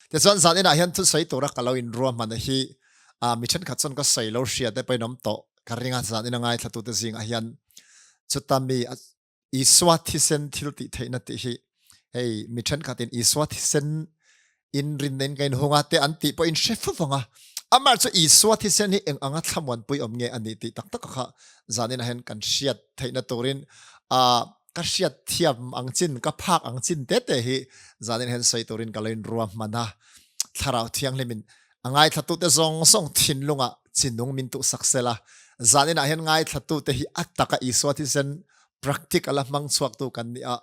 Tichuan zan inah hian thusawi tura ka lo inruahman hi mi thenkhat chuan ka sawi lo hria te pawhin awm tawh ka ring a, zan ina ngaithlatute zingah hian chuta mi Isua thisen thil tih theihna tih hi hei mi thenkhatin Isua thisen in rinna in ka inhung a te an tih pawhin hre fo vang a, amah chu Isua thisen hi eng anga thlamuanpui awm nge a nih tih tak tak kha zan inah hian kan hriat theihna turin Ka hriat thiam ang chin, ka phak ang chin te te hi zanin hian sawi turin ka lo inruahman a. Thlarau Thianghlimin a ngaithlatute zawng zawng thinlungah chinung min tuhsak sel a. Zaninah hian ngaithlatute hi a taka Isua thisen practical a hmang chhuaktu kan ni a.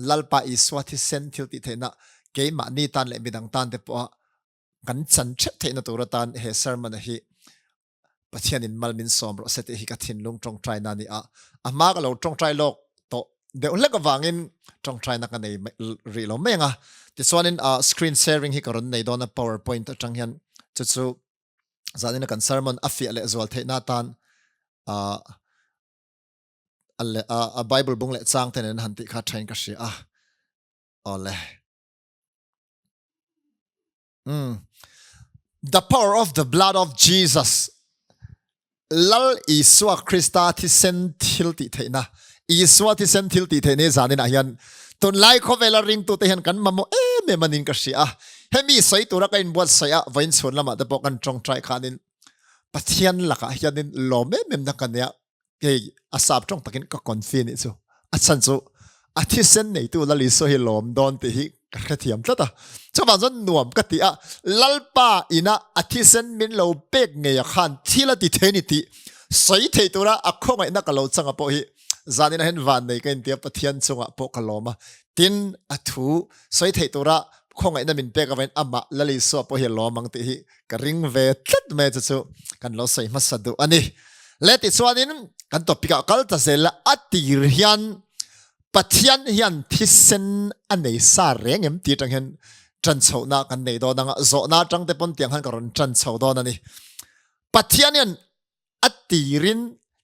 Lalpa Isua thisen thil tih theihna keimahni tan leh midang tan te pawha kan chan theuh theihna tur atan he sermon-a hi Pathian in mal min sawm rawh se tih hi ka thinlung tawngtaina a ni a, a hma ka lo tawngtai lawk tawh deuh hlek avangin tawngtaina ka nei rih lo mai ang a. Tichuanin screen sharing hi ka rawn nei dawn a powerpoint atang hian chu chu zanin a kan sermon a fiah leh zual theihna atan a Bible bung leh chang te nen han tih kha thain ka hria a. Awle. Mm. The power of the blood of Jesus. Lal Isua Krista thisen thil tih theihna. Isua thisen thil tih theihna zanin ah hian tunlai khawvela ringtu te hian kan mamawh em em anin ka hria a. Hemi sawi tura ka inbuat sawi a vawiin chhun lamah te pawh kan tawngtai khanin Pathian lakah hianin lawm em em na ka nia. Kei a sap tawng takin ka confi nih chu a chhan chu a thisen neitu Lal Isua hi lawm dawn tih hi ka hrethiam tlat a chuvang chuan nuam ka ti a Lalpa ina a thisen min lo pek ngei a khan thil a ti thei ni tih sawi thei tura a khawngaihna ka lo changa pawh hi zanin a hian van nei ka intia Pathian chungah pawh ka lawm a tin a thu sawi thei tura khawngaihna min pek avangin amah Lal Isua pawh hi a lawm ang tih hi ka ring ve tlat mai chu chu kan lo sawi hmasa duh a ni. Le tichuanin kan topic ah kal ta zel a, a tir hian Pathian hian thisen a nei sa reng em tih atang hian tan chhohna kan nei dawn anga zawhna atang te pawn tiang khan ka rawn tan chho dawn a ni. Pathian hian a tirin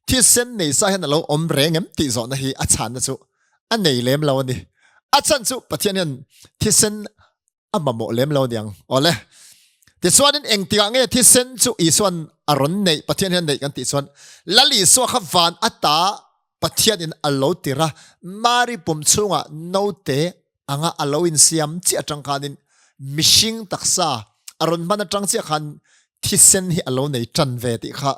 thisen nei sa hian a lo awm reng em tih zawhna hi a chhanna chu a nei lem lo a ni. A chhan chu Pathian hian thisen a mamawh lem lo niang. Awle. Tichuanin engtikah nge thisen chu Isuan a rawn neih, Pathian hian neih kan tih chuan Lal Isua kha van ata Pathianin a lo tir a, Mari pum chhungah naute anga a lo insiam chiah atang khanin mihring taksa a rawn hman atang chiah khan thisen hi a lo nei tan ve tih kha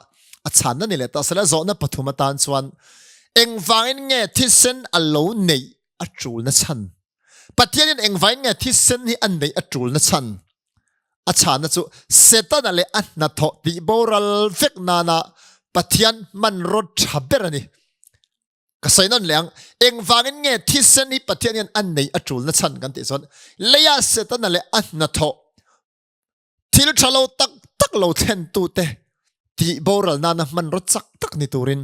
a chhanna ni leh ta. Sela zawhna pathum atan chuan engvangin nge thisen a lo neih a tulna chhan? Pathianin engvangin nge thisen hi a neih a tulna chhan? A chhanna chu Setana leh a hnathawh tihboral vek nana Pathian hmanraw tha ber a ni. Ka sawi nawn leh ang, engvangin nge thisen hi Pathian hian a neih a tulna chhan kan tih chuan leia Setana leh a hnathawh thil tha lo tak tak lo thlentute tih boral nana hmanraw chak tak ni turin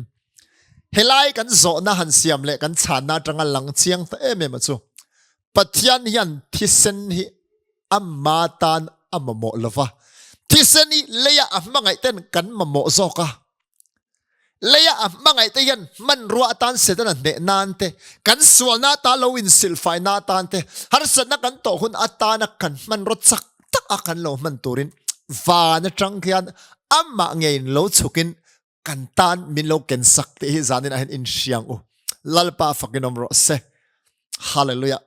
helai kan zawhna han siam leh kan chhanna atanga lang chiang ta em em a chu Pathian hian thisen hi ama tan a mamawh lova thisen hi leia a hmangaih ten kan mamawh zawk a Leia a hmangaih te hian hmanrua atan Setana hneh nan te, kan sualna ata lo insilfaina atan te, harsatna kan tawh hun atana kan hmanraw chak tak a kan lo hman turin van atang hian amah ngeiin lo chhukin kan tan min lo ken sak tih hi zanin ah hian inhriang u. Lalpa fakin awm rawh se. Hallelujah.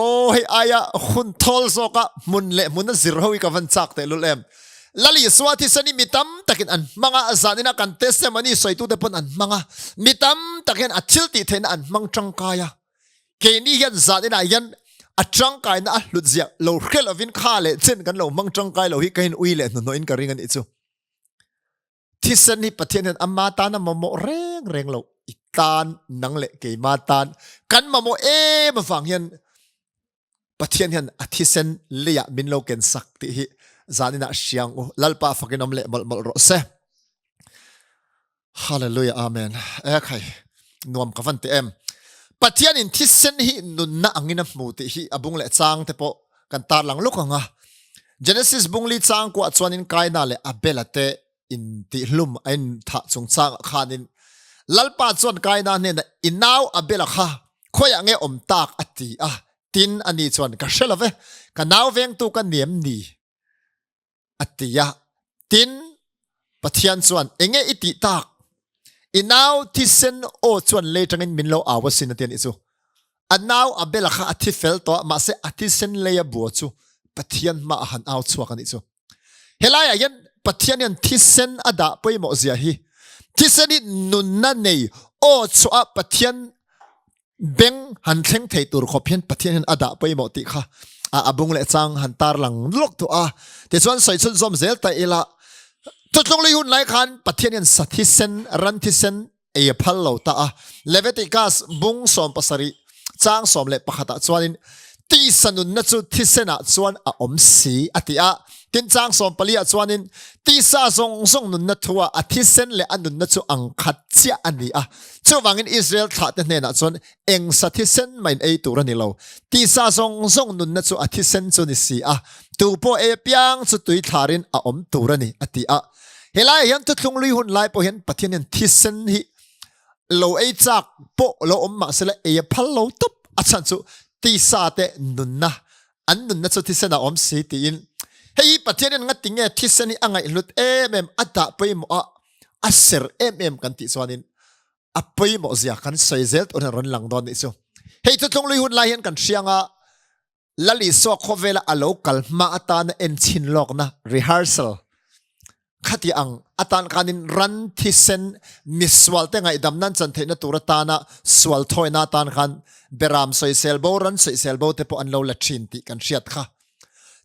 Aw hei aia hun thawl zawka hmun leh hmun a zir ho hi ka van chak teh lul em. Lal Isua thisen hi mi tam takin an hmang a, zanina kan testimony sawitute pawn an hmang a, mi tam tak hian a thil tih theihna an hmang tangkai a. Keini hian zaninah hian a tangkaina a hlut ziah lo hre lovin kha leh chen kan lo hmang tangkai lo hi ka in ui leh hnuhnawhin ka ring a nih chu. Thisen hi Pathian hian ama tan a mamawh reng reng lo. I tan, nang leh keima tan kan mamawh em avang hian Pathian hian a thisen leiah min lo ken sak tih hi zaninah hriang u. Lalpa fakin awm leh mawlh mawlh rawh se. Hallelujah Amen. E khai nuam ka van ti em. Pathian in thisen hi nunna angin a hmu tih hi a bung leh chang te pawh kan tarlang lawk ang a. Genesis bungli chang kuah chuanin Kaina leh Abela te in tihhlum a in thah chungchangah khanin Lalpa chuan Kaina hnenah i nau Abela kha khawiah nge awm tak a ti a. Tin, ani chuan, Ka hre lo ve, ka nau vengtu ka ni em ni? A ti a. Tin, Pathian chuan, Enge i tih tak? I nau thisen aw chuan lei tangin min lo au asin a ti a nih chu. A nau Abel-a kha a thi fel tawh a, mahse a thisen lei a bua chu Pathian hmaah a han au chhuak a nih chu. Helaiah hian Pathian hian thisen a dah pawimawh zia hi. Thisen hi nunna nei aw chhuah a Pathian beng han thleng thei tur khawp hian Pathian hian a dah pawimawh tih kha a bung leh chang han tar lang lawk tawh a. Tichuan sawi chhunzawm zel ta ila, Thutlung lui hun lai khan Pathian hian sa thisen, ran thisen ei a phal lo ta a. Leviticus bung 17 chang 11 ah chuanin tisa nunna chu thisenah chuan a awm si a ti a. Tin chang 14 ah chuanin tisa zawng zawng nunna thu ah a thisen leh a nunna chu ang khat chiah a ni a. Chuvangin Israel thlahte hnenah chuan eng sa thisen mahin ei tur a ni lo. Tisa zawng zawng nunna chu a thisen chu ni si a, tu pawh ei apiang chu tui thlarin a awm tur a ni a ti a. Helaiah hian thuthlung lui hun lai pawh hian Pathian hian thisen hi lo ei chak pawh lo awm mah sela ei a phal lo tawp. A chhan chu tisa te nunna, an nunna chu thisen a awm si tiin. Hei hi Pathian hian ngati nge thisen hi a ngaihhlut em em, a dah pawimawh a, a ser em em kan tih chuanin a pawimawh zia kan sawi zel tur hian rawn lang dawn nih chu. Hei thuthlung lui hun lai hian kan hriang a, Lal Isua khawvela a lo kal hma atana enchhin lawkna, rehearsal, khati ang atan khanin ran thisen misualte ngaihdam nan chan theihna tur atana sual thawina atan khan beram sawisel bo, ran sawisel bo te pawh an lo la thin tih kan hriat kha.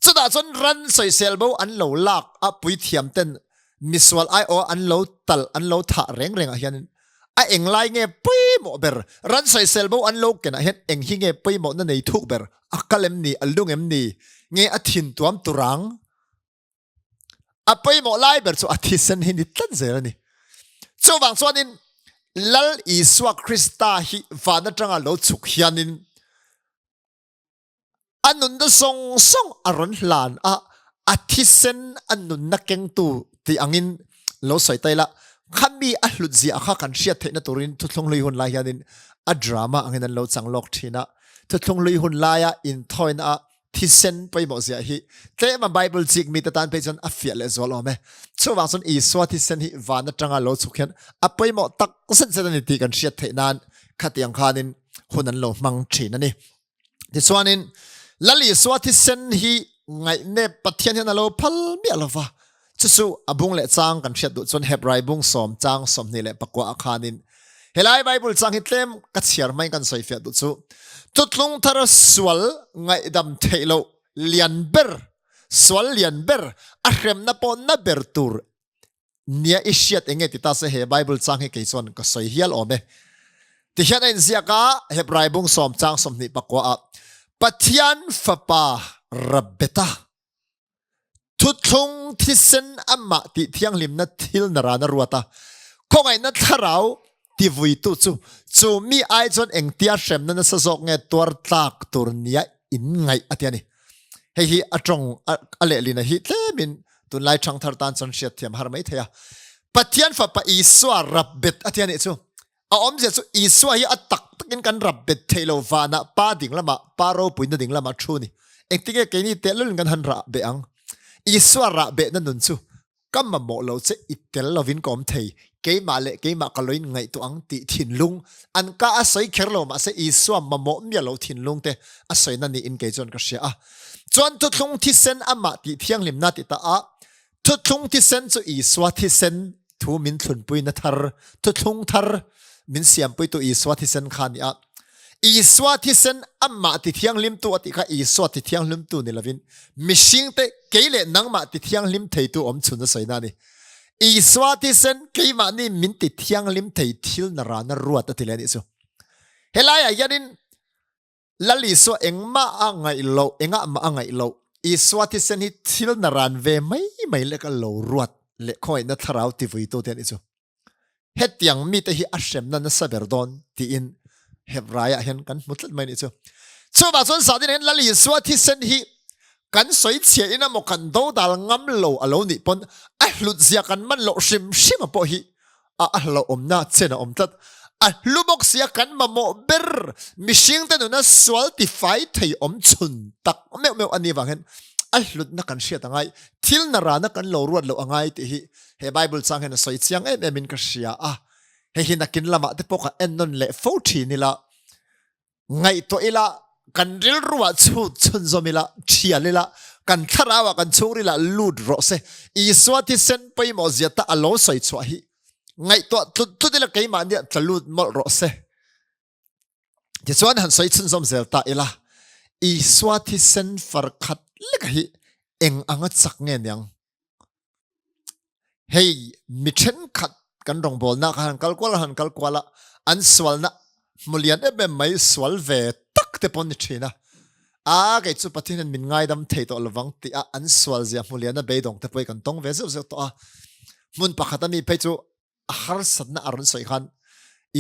Chutah chuan ran sawisel bo an lo lak a puithiam ten misual aiawh an lo talh, an lo thah reng reng ah hianin A eng lai nge pawimawh ber? Ran sawisel bo an lo kenah hian eng hi nge pawimawhna nei thuk ber? A kal em ni? A lung em ni? Nge a thin tuam turang? A pawimawh lai ber chu a thisen hi ni tlat zel a ni. Chuvang chuanin Lal Isua Krista hi van atanga lo chhuk hianin A nunna zawng zawng a rawn hlan a, a thisen a nunna kengtu tih angin lo sawi ta ila, khami a hlut zia kha kan hriat theihna turin Thuthlung Hlui hun lai hianin a drama angin an lo chang lawk thin a. Thuthlung Hlui hun laia inthawina a thisen pawimawh zia hi tlema Bible chik mite tan phei chuan a fiah leh zual awm e. Chuvang chuan Isua thisen hi van atanga lo chhuk hian a pawimawh tak zet zet a ni tih kan hriat theih nan khatiang khanin hun an lo hmang thin a ni. Tichuanin Lal Isua thisen hi ngaihnep Pathian hian a lo phal miah lova. Chu chu a bung leh chang kan hriat duh chuan Hebrai bung sawm chang 24 ah khanin helai Bible chang hi tlem ka chhiar hmain kan sawifiah duh chu Thutlung thar sual ngaihdam theih loh lian ber sual lian ber a hremna pawh na ber tur Nia i hriat eng nge ti ta se he Bible chang hi kei chuan ka sawi hial awm e. Ti hian a inziak a, Hebrai bung sawm chang 24 ah, Pathian Fapa Rabbeta thuthlung thisen amah tih thianghlimna thil naran a ruat a, khawngaihna thlarau tivuitu chu chu mi ai chuan engtia hremna nasa zawk nge tuar tlak tur nia in ngaih a ti a ni. Hei hi a tawng a lehlin a hi tlemin tunlai thangthar tan chuan hriatthiam har mai thei a. Pathian fapa Isua rap bet a ti a nih chu. A awmzia chu Isua hi a tak takin kan rap bet thei lo vanah Pa ding lamah Pa ropuina ding lamah thu a ni. Engtinge keini tehlulin kan han rah beh ang? Isua rah behna nun chu Ka mamawh lo che i tel lovin ka awm thei, keimah leh keimah ka loin ngaihtuah ang tih thinlung an ka a sawi kher lo mahse Isua mamawh miah lo thinlung te a sawina niin kei chuan ka hria a. Chuan thuthlung thisen amah tih thianghlimna ti ta a, thuthlung thisen chu Isua thisen thu min thlunpuina thar, thuthlung thar min siampuitu Isua thisen kha a ni a. Isua thisen amah ti thianghlimtu a tih kha Isua ti thianghlimtu ni lovin mihringte kei leh nangmah ti thianghlim theitu awm chhun a sawina a ni. Isua thisen keimahni min ti thianghlim thei thil narana ruat a ti leh a nih chu. Helaiah hianin Lal Isua engmah a ngaih loh, engah mah a ngaih loh, Isua thisen hi thil naran ve mai mai lek a lo ruat leh khawngaihna thlarau tivuitu te a nih chu. Hetiang mite hi a hremna nasa ber dawn tiin Hebraiah hian kan hmu tlat mai nih chu. Chuvah chuan Sadin hian Lal Isua thisen hi kan sawi chhia in emaw kan dodal ngam lo a lo nih pawn a hlut zia kan man loh hrim hrim a pawh hi a a hlauhawmna chen a awm tlat. A hlu bawk sia kan mamawh ber mihringte nuna sual tifai thei awm chhun tak meuh meuh a nih vang hian a hlutna kan hriat a ngai, thil na rana kan lo ruat loh a ngai tih hi he Bible chang hian a sawi chiang em em in ka hria a. Hei hi nakin lamah te pawh ka en nawn leh fo thin ila. Ngaihtuah ila, kan rilruah chhut chhunzawm ila, thial ila, kan thlarauah kan chhungrilah lut rawh se. Isua thisen pawimawh zia ta a lo sawi chhuah hi ngaihtuah tlut tlut ila keimahniah tla lut mawlh rawh se. Tichuan han sawi chhunzawm zel ta ila, Isua thisen far khat lek hi eng anga chak nge niang? Hei mi thenkhat kan rawngbawlna kha han kal kual a han kal kual a, an sualna hmu lian em em mai sual ve tak te pawh an ni thin a. A kei chu Pathian hian min ngaidam thei tawh lovang tih a an sual zia hmu lian a beidawng te pawh hi kan tawng ve zeuh zeuh tawh a. Hmun pakhat a mi phei chu a harsatna a rawn sawi khan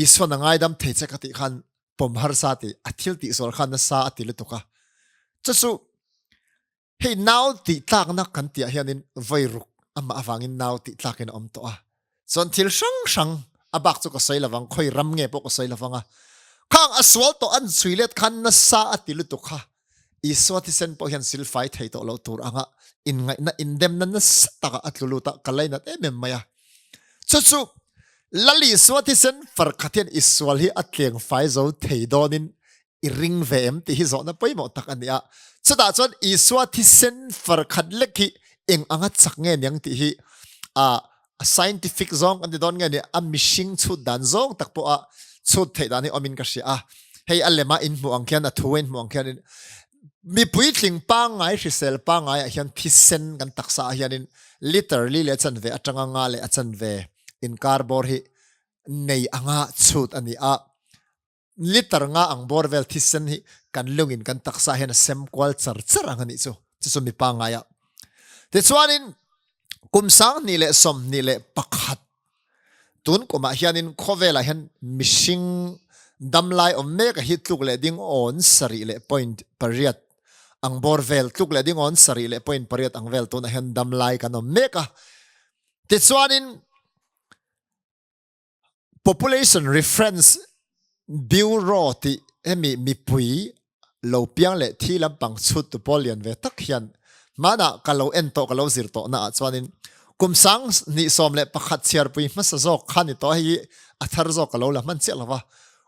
Isuan a ngaidam thei che ka tih khan pawm harsa tih a thil tihsual khan nasa a ti lutuk a. Chu chu Hei nau tih tlakna kan tih ah hianin vawi ruk amah avangin nau tih tlakin a awm tawh a. Chuan thil hrang hrang a bak chu ka sawi lovang, khawi ram nge pawh ka sawi lovang a. Khang a sual tawh an chhui let khan nasa a ti lutuk kha Isua thisen pawh hian silfai thei tawh loh tur anga inngaihna indemna nasa takah a tlu lut a, ka lainat em em mai a. Chu chu Lal Isua thisen far khat hian i sual hi a tleng fai zo thei dawnin i ring ve em tih hi zawhna pawimawh tak a ni a. Chutah chuan Isua thisen far khat lek hi eng anga chak nge niang tih hi a scientific zawng kan ti dawn nge ni a mihring chhut dan zawng tak pawha chhut theih dan hi awmin ka hria a. Hei a lema in hmuh ang khian a thu a in hmuh ang khianin mi puitling pangngai hrisel pangngaiah hian thisen kan taksa ah hianin liter li leh a chanve atanga nga leh a chanve inkar bawr hi nei anga chhut a ni a. Liter nga ang bawr vel thisen hi kan lungin kan taksa hian a sem kual char char ang a nih chu, chu chu mi pangngai ah. Tichuanin kum 2021 tun kumah hianin khawvelah hian mihring damlai awm mek a hi tluk leh ding awn sarih leh point pariat ang bawr vel tluk leh ding awn sarih leh point pariat ang vel tunah hian damlai kan awm mek a. Tichuanin Population Reference Bureau tih hemi mipui lo piang leh thi lampang chhut tu pawl lian ve tak hian hmanah ka lo en tawh ka lo zir tawh naah chuanin kum 2011 chhiarpui hmasa zawk kha ni tawh hei hi a thar zawk ka lo la hman chiah lo va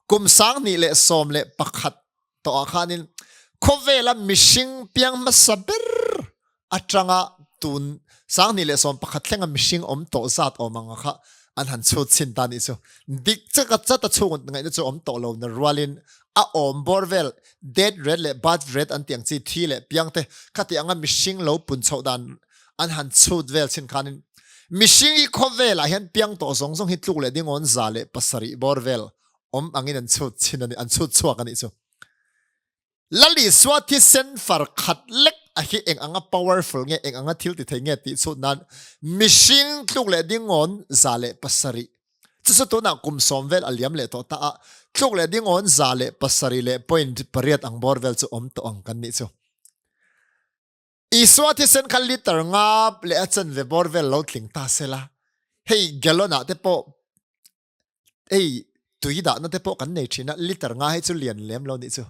kum 2011 tawhah khanin khawvela mihring piang hmasa ber atanga tun 2011 thlenga mihring awm tawh zat awm anga kha an han chhut chhin ta nih chu. Dik chaka chat a chhung ngaihna chu awm tawh lo na rualin a awm bawr vel death rate leh birth rate an tih ang chi thi leh piang te khati anga mihring lo pun chhoh dan an han chhut vel chhin khanin mihring hi khawvelah hian piang tawh zawng zawng hi tluk leh dingawn 107 bawr vel awm angin an chhut chhin a ni, an chhut chhuak a nih chu. Lal Isua thisen far khat lek a hi eng anga powerful nge, eng anga thil ti thei nge tih chhut nan mihring tluk leh dingawn 107 chu chu tunah kum sawm vel a liam leh tawh ta a, tluk leh dingawn 107 leh point pariat ang bawr vel chu awm tawh ang kan nih chu. Isua thisen kha liter nga leh a chanve bawr vel lo tling ta sela, hei gallon ah te pawh Hei tui dahna te pawh kan nei thin a, liter nga hi chu lian lem lo nih chu.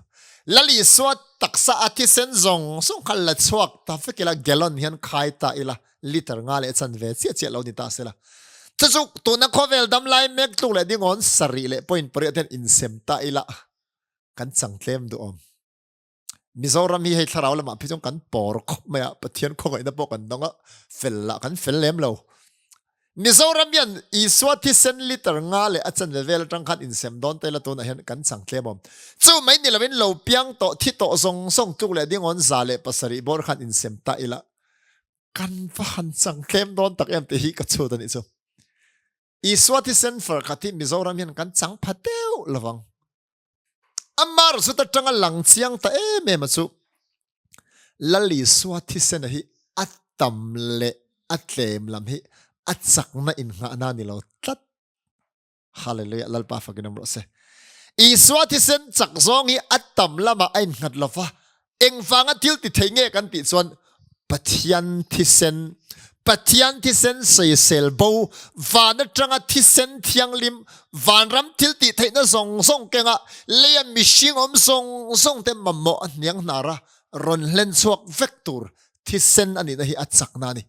Lal Isua taksa a thisen zawng zawng kha la chhuak ta vek ila, gallon hian khai ta ila, liter nga leh chan ve chiah chiah lo ni ta sela. Chu chu tuna khawvel dam lai mek tluk leh dingawn sarih leh point pariat hian insem ta ila, kan chang tlem duh awm. Mizoram hi hei thlarau lamah phei chuan kan pawr khawp mai a, Pathian khawngaihna pawh kan dawng a, fel lah kan fel lem lo. Mizoram hian Isua thisen liter nga leh a chanve vel atang khan insem dawn te la tunah hian kan chang tlem awm. Chu mai ni lovin lo piang tawh, thi tawh zawng zawng tluk leh dingawn 107 bawr khan insem ta ila kan va han chang tlem dawn tak em tih hi ka chhut a nih chu. Isua thisen far khat hi Mizoram hian kan chang pha deuh lovang. Amar zut atanga lang chiang ta em em a chu Lal Isua thisena hi a tam leh a tlem lam hi a chakna innghahna a ni lo tlat. Hallelujah, Lalpa fakin awm rawh se. Isua thisen chak zawng hi a tam lamah a innghat lo va, engvanga thil ti thei nge kan tih chuan Pathian thisen. Pathian thisen sawisel bo, van atanga thisen thianghlim, vanram thil tih theihna zawng zawng kenga leia mihring awm zawng zawng te mamawh a hniang hnar a, rawn hlen chhuak vek tur thisen a nihna hi a chakna a ni.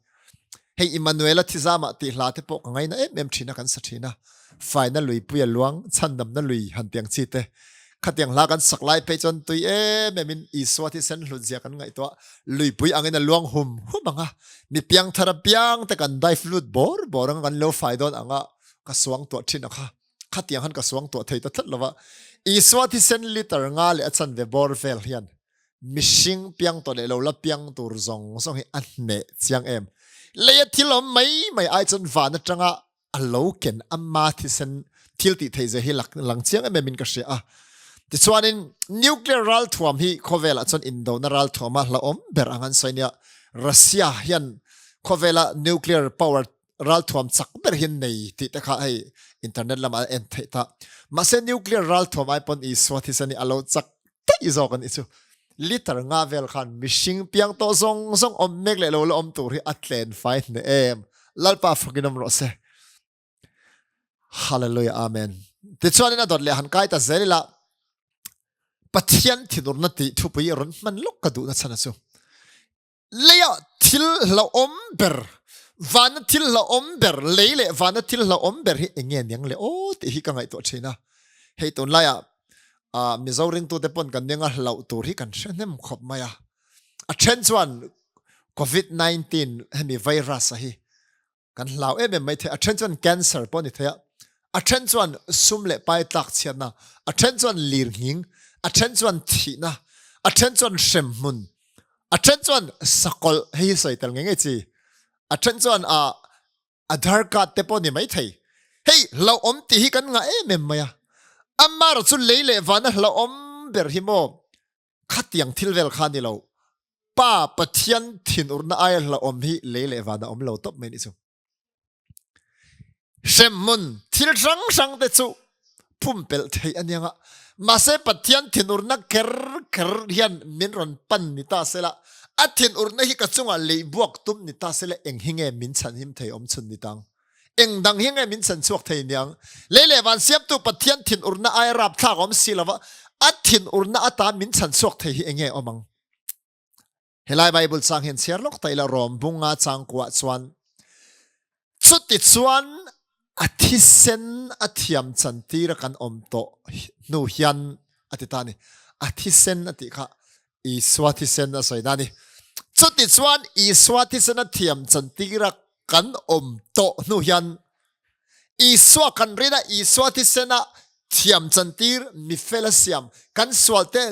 Hei Immanuela thizamah tih hla te pawh ka ngaina em em thin a kan sa thin a, faina luipui a luang, chhandamna lui han tiang chi te. Khatiang hla kan sak lai phei chuan tui em em in Isua thisen hlut zia kan ngaihtuah, luipui angin a luang hum hum ang a, mi piangthar apiang te kan dive lut bawr bawr ang a kan lo fai dawn ang a, ka suang tuah thin a kha. Khatiang han ka suang tuah thei ta tlat lo va. Isua thisen liter nga leh a chanve bawr vel hian mihring piang tawh leh lo la piang tur zawng zawng hi a hneh chiang em. Leia thil awm mai mai ai chuan van atanga a lo ken ama thisen thil tih theih zia hi lang chiang em em in ka hria a. Tichuanin nuclear ralthuam hi khawvelah chuan indona ralthuama hlauhawm ber ang an sawi nia. Russia hian khawvela nuclear power ralthuam chak ber hi nei tih te kha hei internet lamah a en theih ta. Mahse nuclear ralthuam ai pawn Isua thisen hi a lo chak daih zawk a nih chu. Liter nga vel khan mihring piang tawh zawng zawng awm mek leh lo la awm tur hi a tlen fai hneh em. Lalpa fakin awm rawh se. Hallelujah Amen. Tichuanin a dawt leh han kai ta zel ila Pathian thinurna tih thupui rawn hman lawk ka duhna chhan a chu. Leiah thil hlauhawm ber, vana thil hlauhawm ber, lei leh vana thil hlauhawm ber hi eng nge niang le aw tih hi ka ngaihtuah thin a. Hei tunlaiah ah Mizo ringtute pawn kan ning a hlauh tur hi kan hre hnem khawp mai a. A then chuan Covid 19 hemi virus a hi Kan hlau em em mai thei. A then chuan cancer pawh ni thei a, a then chuan sum leh pai tlak chhiatna, a then chuan lirnghing, a then chuan thihna, a then chuan hremhmun, a then chuan sakawlh hei hi sawi tel ngei ngei chi, a then chuan a Aadhaar card te pawh ni mai thei. Hei hlauhawm tih hi kan ngah em em mai a. Amaherawh chu lei leh vana hlauhawm ber hi maw Khatiang thil vel kha ni lo. Pa Pathian thinurna aia hlauhawm hi lei leh van a awm lo tawp mai nih chu. Hremhmun thil hrang hrang te chu pumpelh theih a niang a, mahse Pathian thinurna kher kher hian min rawn pan ni ta sela, a thinurna hi ka chungah leihbuak tum ni ta sela eng hi nge min chhanhim thei awm chhun ni tang? Eng dang hi nge min chhan chhuak thei niang? Lei leh van siamtu Pathian thinurna aia rapthlak a awm si lova, a thinurna atan min chhan chhuak thei hi eng nge awm ang? Helai Bible chang hian chhiar lawk ta ila Rom bunga changkuah chuan chuti chuan a thisen a thiam chantir a kan awm tawh hnu hian a ti ta a ni. A thisen a tih kha Isua thisen a sawi na a ni. Chuti chuan Isua thisen a thiam chantir a kan awm tawh hnu hian Isua kan rin a, Isua thisen a thiam chantir mi fel a siam, kan sualte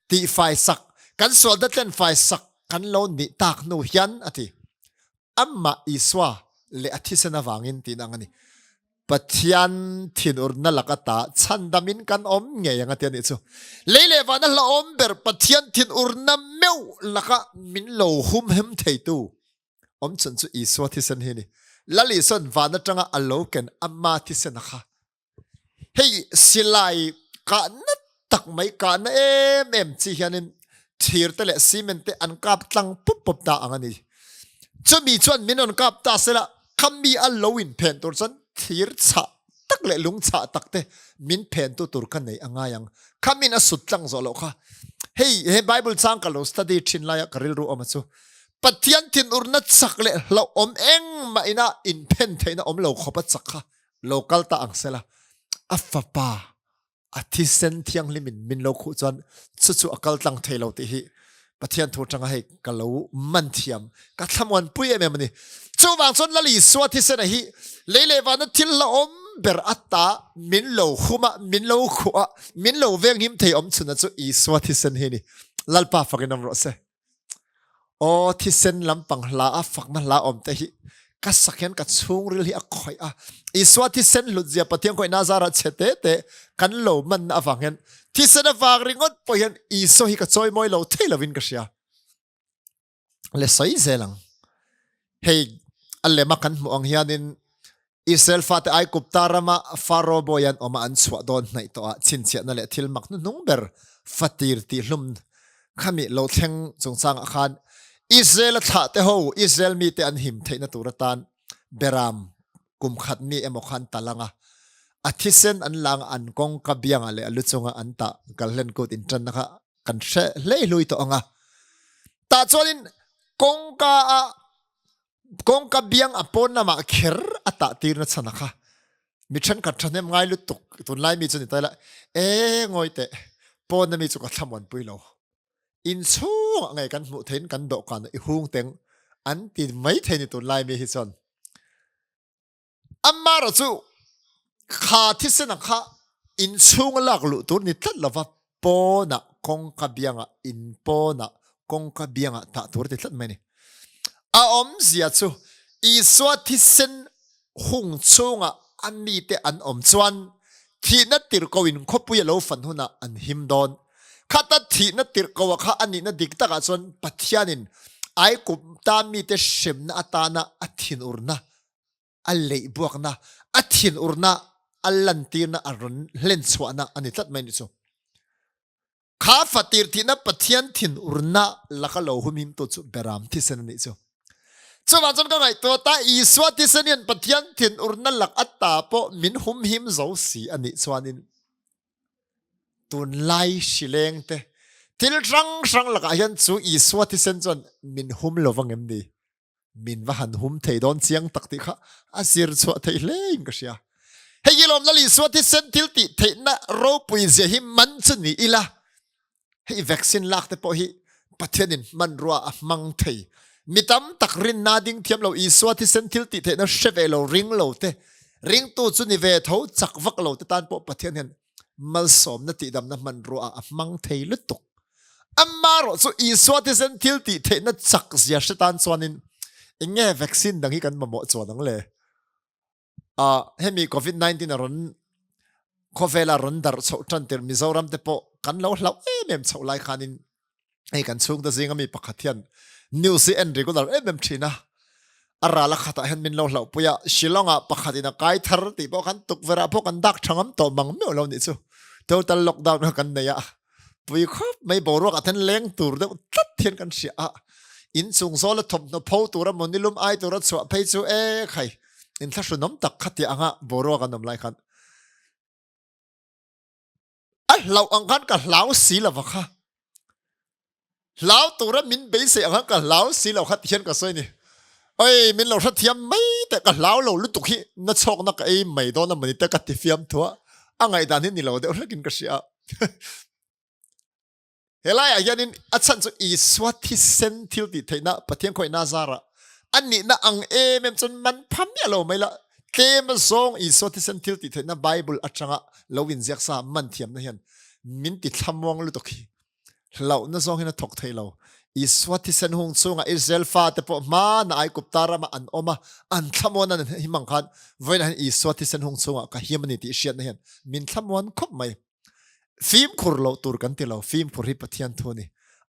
tihfai sak, kan sualte tlenfai sak kan lo nih tak hnu hian a ti. Amah Isua leh a thisen avangin tihna ang a ni. Pathian thinurna lak ata chhandamin kan awm ngei ang a ti a nih chu. Lei leh vana hlauhawm ber Pathian thinurna meuh laka min lo humhem theitu awm chhun chu Isua thisen hi a ni. Lal Isua'n van atanga a lo ken ama thisen a kha. Hei silai kahna tak mai, kahna em em chi hianin thir te leh cement te an kap tlang pup pup ta ang a ni. Chumi chuan min rawn kap ta sela, khami a lo inphen tur chuan thir chhah tak leh lung chhah tak te min phen tu tur ka nei a ngai ang. Khamin a sut tlang zawh loh kha. Hei he Bible chang ka lo study thin laia ka rilru awm a chu. Pathian thinurna chak leh hlauhawm engmah ina inphen theihna awm lo khawp a chak kha lo kal ta ang sela. A fapa a thisen thianghlimin min lo khuh chuan chu chu a kal tlang thei lo tih hi Pathian thu atanga hei ka lo man thiam ka thlamuan pui em em a ni. Chuvang chuan Lal Isua thisena hi lei leh vana thil la awm ber ata min lo hum a, min lo khuh a, min lo venghim thei awm chhuna chu Isua thisen hi a ni. Lalpa fakin awm rawh se. Aw thisen lampang hla a fakna hla awm te hi ka sak hian ka chhungril hi a khawih a. Isua thisen hlutzia Pathian khawih Nazara chhe te te kan lo manna avang hian thisen avang ringawt pawh hian Isua hi ka chawimawi lo thei lovin ka hria. Le sawi zel ang. Hei a lema kan hmuh ang hianin Israel fate Aigupta rama Faro bawi an awm a an chhuah dawn hnaih tawh ah chhinchhiahna leh thil mak hnuhnung ber fatir tih hlum khami lo thleng chungchangah khan. Israel-a thlahte ho, Israel mite an him theihna tur atan beram kum khat mi emaw khan tal anga a thisen an la anga an kawngka biangah leh a lu chunga an tah kalhlen kut intanna kha kan hre hlei hlui tawh anga. Tah chuanin kawngka a kawngka biang a pawn lamah kher a tah tirna chhan a kha mi thenkhat thahnem ngai lutuk tunlai mi chu ni ta ila e ngawi teh pawn ami chu ka thlamuan pui lo inchhungah ngei kan hmuh theiin kan dawhkan i hung teng an ti mai thei ni tunlai mi hi chuan Amarawh chu kha thisen ang kha inchhunga lak luh tur ni tlat lova pawnah kawngka biangah in pawnah kawngka biangah tah tur a ti tlat mai a ni. A awmzia chu Isua thisen hung chhungah a mite an awm chuan thihna tirhkoh in khawpui a lo fan hunah an him dawn. Khata thihna tirhkoh kha a nihna dik takah chuan Pathianin Aigupta mite hremna atana a thinurna a leihbuakna, a thinurna, a lantirna, a rawn hlenchhuahna a ni tlat mai ni chu. Kha fatir thihna Pathian thinurna laka lo humhimtu chu Beram thisen a nih chu. Chuvang chuan ka ngaihtuah ta Isua thisen hian Pathian thinurna lak ata pawh min humhim zo si a nih chuanin tunlai hrileng te thil hrang hrang lakah hian chu Isua thisen chuan min hum lo vang em ni? Min va han hum thei dawn chiang tak tih kha a zir chhuah theih hle in ka hria. Hei hi lawm Lal Isua thisen thil tih theihna ropui zia hi man chu ni ila, hei vaccine lak te pawh hi Pathianin hmanrua a hmang thei. Mi tam tak rinna ding thiam lo Isua thisen thil tih theihna hre ve lo ring lo te, ringtu chu ni ve tho chak vak lo te tan pawh Pathian hian malsawmna tihdamna hmanrua ah a hmang thei lutuk. Amarawh chu Isua thisen thil tih theihna chak zia hre tan chuanin eng nge vaccine dang hi kan mamawh chuan ang le? Ah, hemi COVID-19 a rawn khawvela rawn darh chhoh tan tir Mizoram te pawh kan lo hlauh em em chhoh lai khanin hei kan chhungte zinga mi pakhat hian news hi en regular em em thin a a ral a khatah hian min lo hlauh pui a Shillong ah pakhat in a kai thar tih pawh khan tukverh ah pawh kan dak tha ngam tawh mang meuh lo nih chu total lockdown kha kan nei a pui khawp mai boruak ah then leng tur deuh tlat hian kan hria a inchung zawl a thawmhnaw pho tur a mawni lum ai tur a chhuah phei chu e khai inthlahrunawm tak kha tih anga boruak an awm lai khan A hlauh ang khan ka hlau si lo va kha. Hlau tura min beisei ang khan ka hlau si lo kha ti hian ka sawi ni. Oi, min lo hrethiam mai teh ka hlau lo lutuk hi na chhawkna ka ei mai dawn a mawni te ka ti fiam thu a, a ngaihdan hi ni lo deuh hlekin ka hria a. Helaiah hianin a chhan chu Isua thisen thil tih theihna Pathian khawihna zarah a nihna ang em em chuan man pha miah lo mai la, tlem azawng Isua thisen thil tih theihna Bible atanga lo inziak sa man thiamna hian min ti thlamuang lutuk hi hlauhna zawng hian a thawk thei lo. Isua thisen hung chhungah Israel fate pawh hmana Aigupta ramah an awm a, an thlamuan an him ang khan vawiinah hian Isua thisen hung chhungah ka him a ni tih hriatna hian min thlamuan khawp mai. Fimkhur loh tur kan ti lo, fimkhur hi Pathian thu a ni.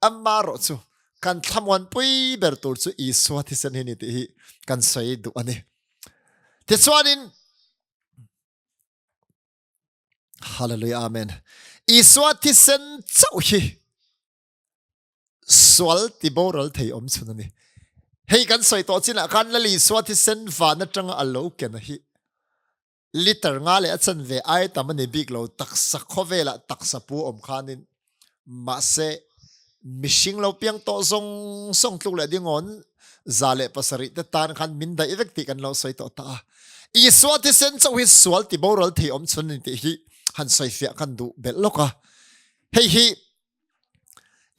Amarawh chu kan thlamuanpui ber tur chu Isua thisen hi a ni tih hi kan sawi duh a ni. Tichuanin, Hallelujah Amen. Isua thisen chauh hi sual ti boral thei awm chhun a ni. Hei kan sawi tawh chinah khan Lal Isua thisen van atanga a lo ken a hi Liter nga leh a chanve ai tam a ni bik lo, taksa khawvelah taksa pu awm khanin mahse mihring lo piang tawh zawng zawng tluk leh dingawn 107 te tan khan min daih vek tih kan lo sawi tawh ta a. Isua thisen chauh hi sual ti boral thei awm chhun a ni tih hi han sawifiah kan duh belh lawk a. Hei hi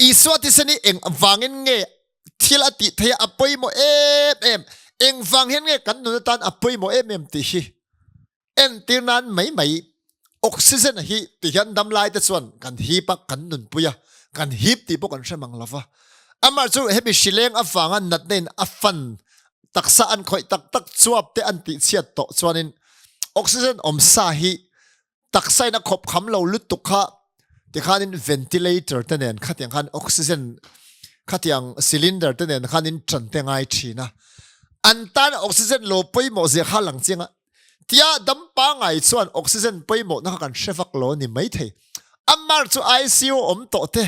Isua thisen hi eng vangin nge thil a tih theih a, a pawimawh em em, eng vang hian nge kan nun atan a pawimawh em em tih hi entir nan mai mai oxygen hi ti hian damlai te chuan kan hip a, kan nunpui a, kan hip tih pawh kan hre mang lo va. Amah chu hemi hrileng avanga natna in a fan taksa an khawih tak tak chuap te an tih chhiat tawh chuanin oxygen awm sa hi taksa in a khawp kham lo lutuk kha tikhanin ventilator te nen khatiang khan oxygen khatiang cylinder te nen khanin tan te ngai thin a an tan oxygen lo pawimawh zia kha lang chiang a tia dam pangai chuan oxygen pawimawh na kha kan hre vak lo ni mai thei amar chu ICU awm tawh te.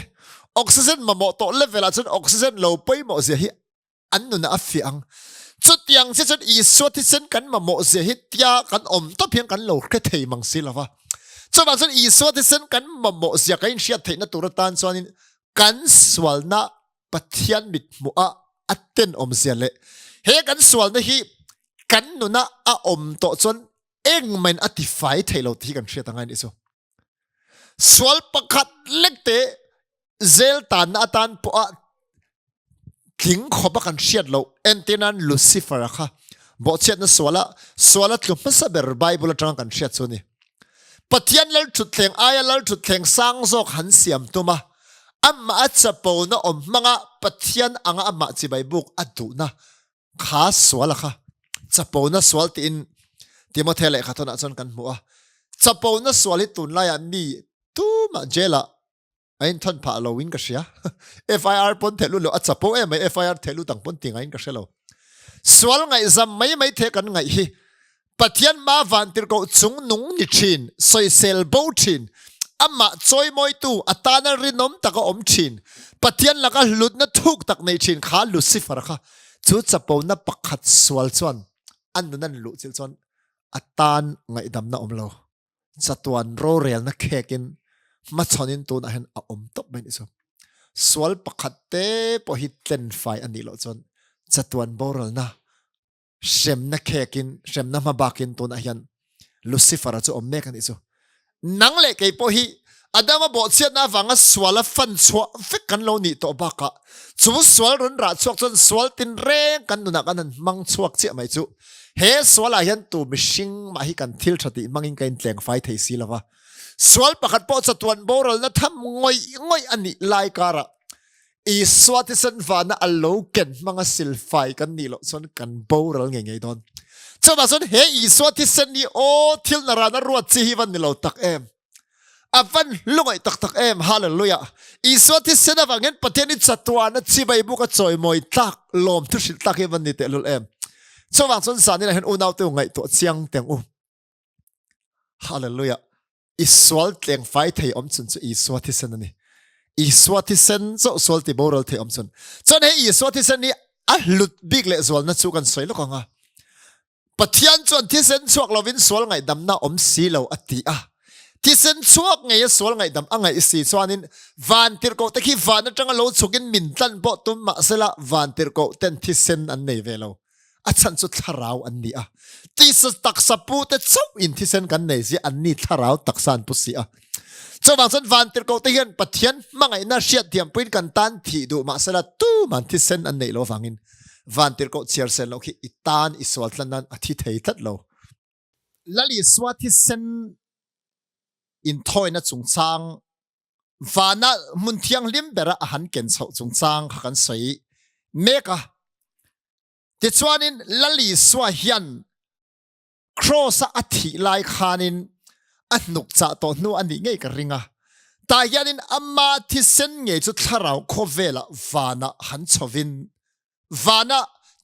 Oxygen mamawh tawh level ah chuan oxygen lo pawimawh zia hi an nunah a fiah ang. Chutiang che chuan Isua thisen kan mamawh zia hi tia kan awm tawp hian kan lo hre thei mang si lova. Chuvang chuan Isua thisen kan mamawh zia kan inhriat theihna tur atan chuanin kan sualna Pathian mithmuh ah a tenawm zia leh he kan sualna hi kan nuna a awm tawh chuan engmahin a tifai thei lo tih hi kan hriat angai nih chu. Sual pakhat lek te zel tanna atan pawha tling khawpa kan hriat loh entirnan Lucifer a kha bawhchhiatna suala suala tlu hmasa ber Bible atanga kan hriat chu ni. Pathian lal thutthleng aia lal thutthleng sang zawk han siam tum a, amah a chapona awm hmanga Pathian anga amah chibai buk a duhna kha sual a kha chapona sual tiin Timothea lehkha thawnah chuan kan hmu a. Chapona sual hi tunlaiah mi tumah jail-ah a inthawn phah lo in ka hria. FIR pawn theh lut lo, a chapo em mai, FIR theh lut ang pawn ti ngaiin ka hre lo. Sual ngaihzam mai mai the kan ngaih hi Pathian hma vantirhkoh chung nung ni thin, sawisel bo thin, amah chawimawitu atana rinawm taka awm thin, Pathian laka hlutna thuk tak nei thin kha Lucifer kha chu chapona pakhat sual chuan a nun an luh chilh chuan a tan ngaihdamna awm lo. Chatuan rorelna khekin hmachhawnin tunah hian a awm tawp mai nih chu. Sual pakhat te pawh hi tlenfai a nih loh chuan chatuan boralna hremna khekin hremna hmabakin tunah hian Lucifer-a chu awm mek a nih chu. Nang leh kei pawh hi Adama bawhchhiatna avanga suala fan chhuah vek kan lo nih tawh bakah chu sual rawn rah chhuak chuan sual tinreng kan nunah kan han hmang chhuak chiah mai chu. He sualah hian tu mihring mah hi kan thil tha tih hmangin ka intleng fai thei si lova. Sual pakhat pawh chatuan boralna tham ngawih ngawih a nih lai karah Isua thisen vana a lo ken hmanga silfai kan nih loh chuan kan boral ngei ngei dawn. Chuvang chuan he Isua thisen hi aw thil narana ruat chi hi van ni lo tak em. A van lungaih tak tak em. Hallelujah. Isua thisen avangin Pathian hi chatuana chibai buk a chawimawi tlak lawm thu hrilh tlak hi van ni tehlul em. Chuvang chuan zanin ah hian unaute u ngaihtuah chiang teng u. Hallelujah. I sual tleng fai thei awm chun chu Isua thisen a ni. Isua thisen chauh sual ti boral thei awm chun. Chuan he Isua thisen hi a hlut bik leh zualna chu kan sawi lawk ang a. Pathian chuan thisen chhuak lovin sual ngaihdamna awm si lo a ti a. Thisen chhuak ngei a sual ngaihdam a ngaih si chuanin vantirhkoh te khi van atanga lo chhukin min tlan pawh tum mahsela vantirhkoh ten thisen an nei ve lo. A chhan chu thlarau an ni a. Tisa taksa pu te chauh in thisen kan nei zia an ni thlarau taksa an pu si a. Chuvang chuan vantirhkoh te hian Pathian hmangaihna hriatthiam puiin kan tan thih duh mahsela tuman thisen an neih lo avangin vantirhkoh chhiar sen loh khi i tan i sual tlan nan a thi thei tlat lo. Lal Isua thisen inthawina chungchang vana hmun thianghlim bera a han ken chhoh chungchang kha kan sawi mek a. Tichuanin Lal Isua hian Cross-a a thih lai khanin a hnuk chah tawh hnu a nih ngei ka ring a. Tah hianin ama thisen ngei chu thlarau khawvelah vanah han chhovin vana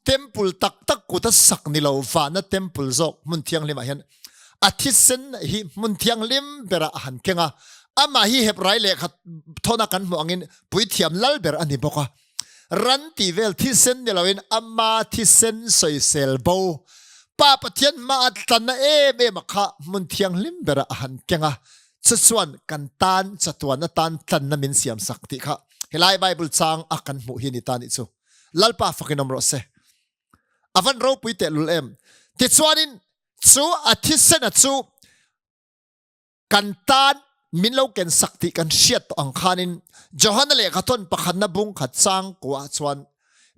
temple tak tak kuta sak ni lo vana temple zawk hmun thianghlimah hian a thisen hi hmun thianghlim berah a han keng a. Amah hi Hebrai lehkha thawna kan hmuh angin puithiam lal ber a ni bawk a. Ran tih vel thisen ni loin ama thisen sawisel bo Pa Pathian hma a tlanna em em a kha hmun thianghlim berah a han keng a, chu chuan kan tan chatuan atan tlanna min siam sak tih kha helai Bible chang a kan hmuh hi ni ta nih chu. Lalpa fakin awm rawh se. A van ropui tehlul em. Tichuanin chu a thisen a chu Kan tan min lo ken sak tih kan hriat tawh ang khanin Johana lehkha thawn pakhatna bung khat chang kuah chuan